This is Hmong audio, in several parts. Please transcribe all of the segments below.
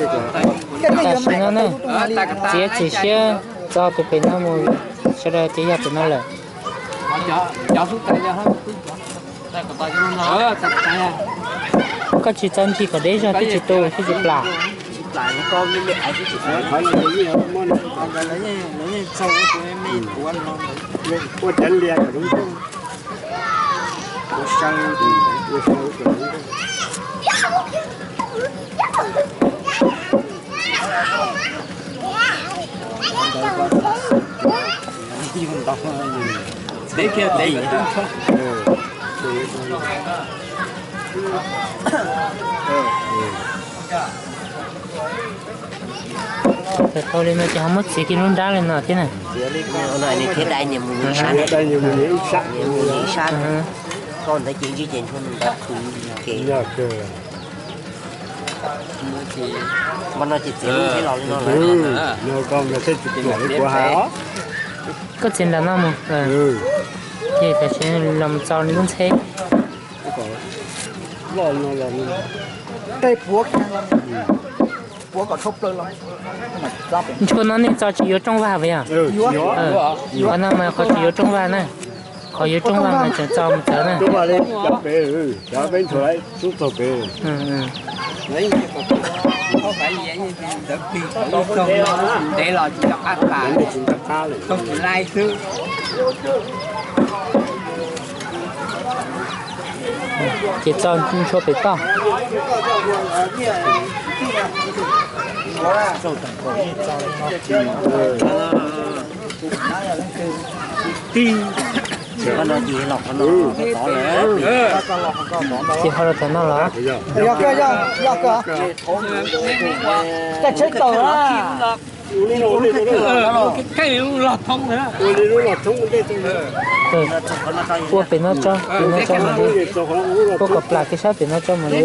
Tam sim no na, txiav txim siab tso tus pem no mus, sawv daws ces yog pem no lawm. Koj tsis txo ncig kom deb zog thiaj tsis tu thiaj tsis plam. Thaum tau li no ces ho muab txiav kiag lub nrab li no thiab na. Thiab dai nyias mus nyias ib sab, nyias mus nyias ib sab. Koj ntawd ces ntsib ces ntshuaj ntawd khwv kev. Mas no ces txiav lub ntxheb los li no lawm. Koj txiav nram no mus. Ces tam sim los txo lub ntxheb. Tej puav, puav kom tshuaj plaws los. Ntshuaj no nej txo tsis yuav rooj vag puas yog? Qhov no mas qhov tsis yuav rooj vag na. Qhov yuav rooj vag mas tseem txo mus txawv na. Ntev los tsis nco qab tas, tsis nco qab li. Ces txo ntshuaj pem toj. Ces ho los tom no los? Yog kawg, yog kawg. Caj tsheb tawm na. Ua pem no tso, pem no tso mas li. Ua kom plam kiag sab pem no tso mas li.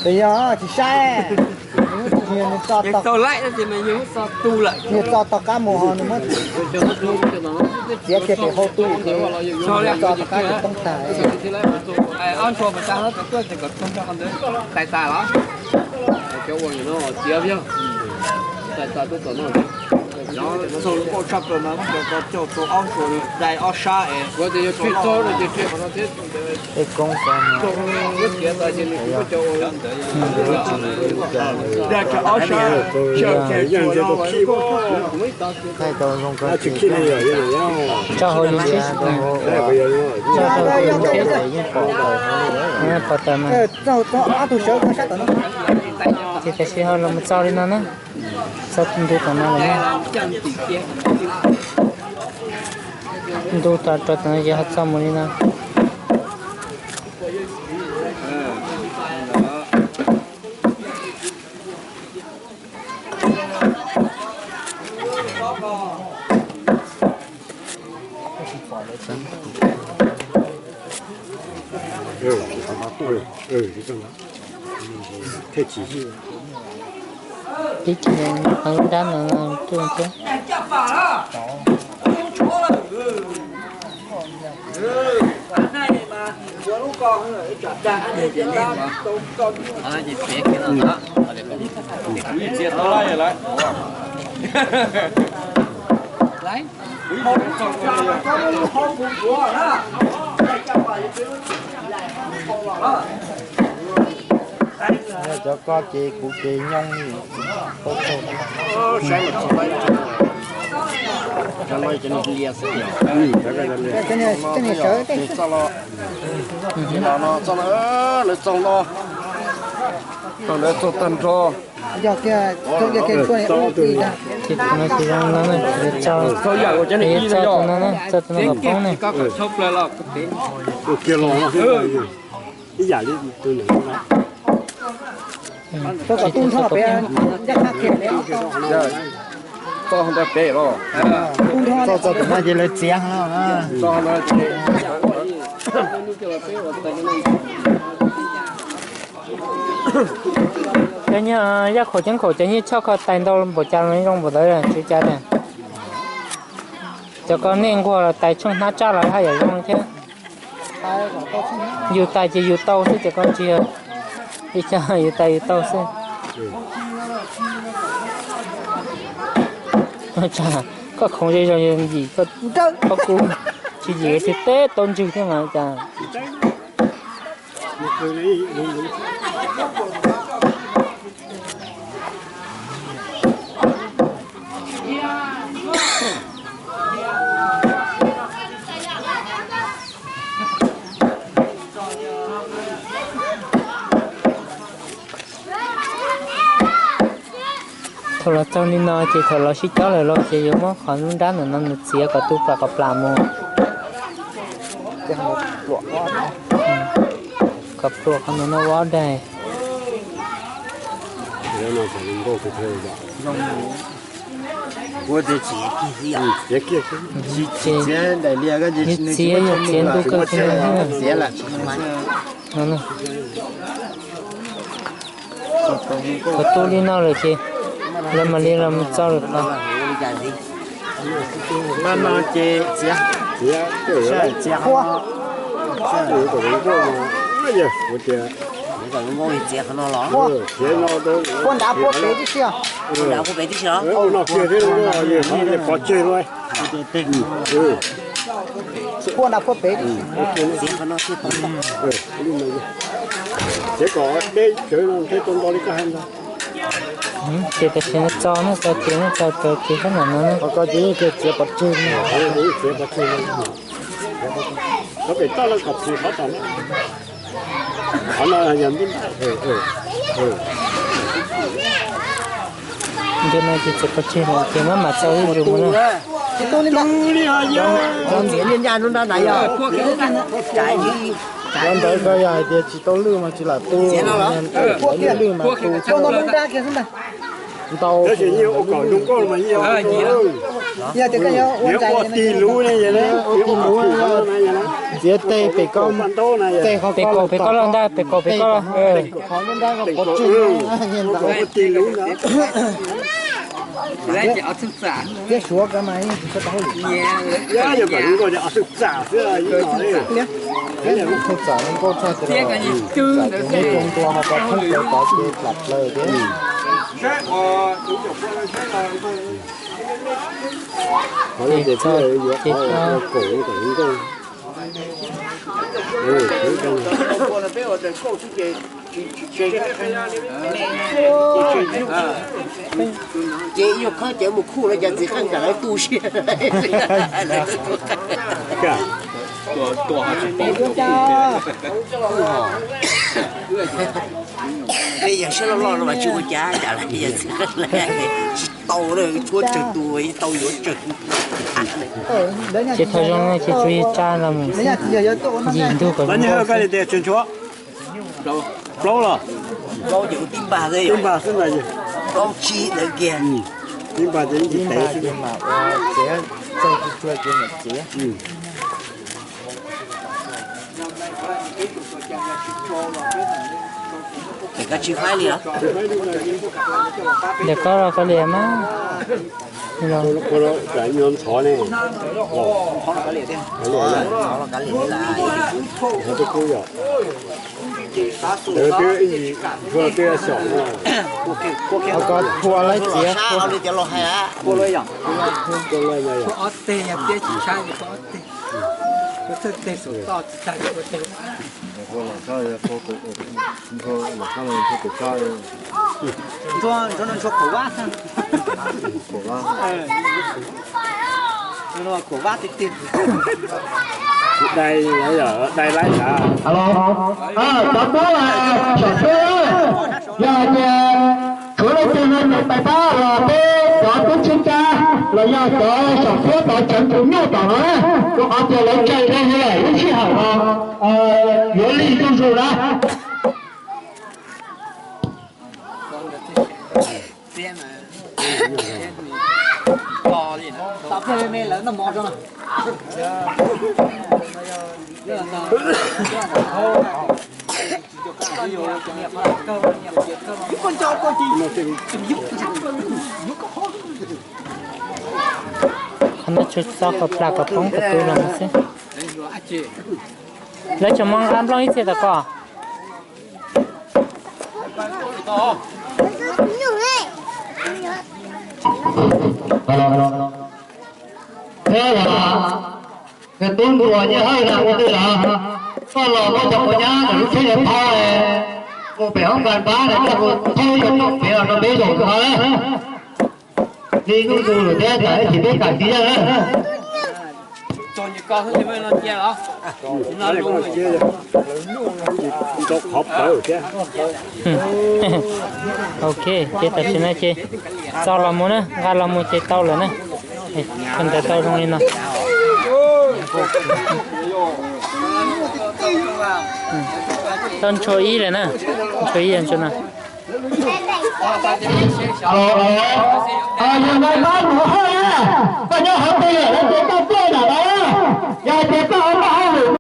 Yog tsis saib, nws txo tau, nws txo tau qab mus ho nws muab txiav kiag pem hauv tu ces txo tau qab ces poob tag. Tso hauv yus thiab, tso hauv yus thiab, pom tawm mas. Ces tam sim ho los txo li no na, txo ntu tom no lawm na. Ntu tom rau tom no ces ho txo mus li no. Ib tug nyob qhov lub nrab no tuaj thiab. Cov ko ces kuv ces nyob li. Lawv txog no, lawv txog tag nrho. Yog kiag, ces tus no ces zoo no na, txo, txo tus no na, txo tus no kom poob na. Ib yam li tus nws. Tsis txo kom poob. Txoj ntawd pem los. Txoj txog tom no ces lawv txiav no. Cov nyiaj yaj khaum ceeb khaum cov nyiaj choj ko tais ntau npaum cas los zoo npaum ntawd, tswv cas tias cov ko nej nquag los tais tsheej hnab tsaj los haj yam zoo thiab. Yus tais ces yus tau xwb, cov ko tsis yog, yus tais yus tau xwb. Koj khoov zoo zoo yim, koj kub tsis yim tiag, teb tau ntswg thiab mas cas. Thaum los txog li no ces thaum los sib cob lawm los ces yuav muab qhov nruab nrab ntawm no nws txiav kom tu plam kom plam mus. Kom pluam qhov ntawm no ua ob daig. Txiav yog txiav ntu kawg kiag no. Thaum tu li no lawm ces lawv mam li los mus txo lawm qhov. Mas no ces txiav, txiav, txiav, txiav qhov no los, puab nrad puab pem tib si, nrad puab pem tib si los, pov tseg los, puab nrad puab pem tib si, txiav qhov no thiaj tau. Txiav kom deb tsawv no thiaj tau nto li koj hais ntag. Ces tam sim no txo no, txo ces no, txo ces sab nram no na. Qhov ko ces yeej txiav pov tseg no. Txiav pov tseg no. Qhov pem toj no kom phim qhov tom no. Qhov no yog ntub nrab. Ntu no ces txiav pov tseg no ces maj mam txo zuj zus mus na. Tus li ho yog. Txiav nyob ncaj nruab nrab na yog. Qhov ntawd ko yog hais tias tsis tau lwj mas tsis lam tu, lwj mas tu. Ntau. Ua tig luv ne, ua tig luv, txiav tej pem ko, tej qhov pem ko, pem ko loj ntag, pem ko pem ko loj. Qhov ntawd ko pov tseg, ua tig luv ntag. Txiav suav ko mas yeej tsis tshua tau hauj lwm. Yog kom zoo nkauj ces ob txwj txam xwb, ib no. Txwj txam zoo nkauj tshaj ces los, txam ces neb zoo ntua ho ko thoob plaws tod ces txam plaws thiab. Qhov no ces yuav qhov kom zoo nkauj. Ces yog qhov cawv mus khuj no cov txiv qeej kam lawv tu siab. Peb yog siab loj loj no mas tsis ua cas, cas lawv yog txiv qeej lawm tsis tau, tshuab tsawg tus tau yuav tsawg. Ces thaum zoo no ces tsuas yog tsa los mus yim ntug kom zoo nkauj xwb. Plaub los? Plaub ces ua tib npag xwb, tib npag xwb ntag. Plaub tsib ntawd kiag. Tib npag ces tib npag ces mam ua txiav, txaug tsuag tsuag ces mam txiav. Ces koj tsis faib li los? Ntawm koj los koj liam mas. Ntxhov ne. Ntxhov los kav liam li. Twb ib ntsuag twb xyaum no. Ho koj phua laib txiav. Ob teg yog peb tsis tshab, peb ob teg. Koj txawj teg saum toj tsis tag ua teg. Ntxhua no ntxhua khaum vab. Khaum vab tiag tiag. Dai, dai laib sav. Cov muab saum teb, yog hais tias tshuav leej twg no ces pais pab los peb cov tub txib cab los yog cov saum teb tod tseev tus nyuj tom no, rau qhov tias lawv tsawg leej lawm lub sij hawm no yuav lig zuj zus na. Qhov no tsuas txo kom plam kom poob kom tu los mus xwb. Lawv tseem mus nqa nplooj ib txhia tom ko. Thiab los, nws tub ntuas Nyiaj Hawj na ua twg los, koj los muab cov quav nyab ntawm lub tsheb no thauj, mus pem hoob kas pab na, koj mus thauj cov no pem los rau peb zaum no na. Li ntuj ntu lawm thiab, tsam ib chim peb kam tsis yeej na. Ok, ces tam sim no ces txo los mus na, nqa los mus ces tau lawm na. Kawg ntawd tau zoo li no. Tau ntshua ib lawm na, ntshua ib ntshua no. Yog nai pab mus haj na.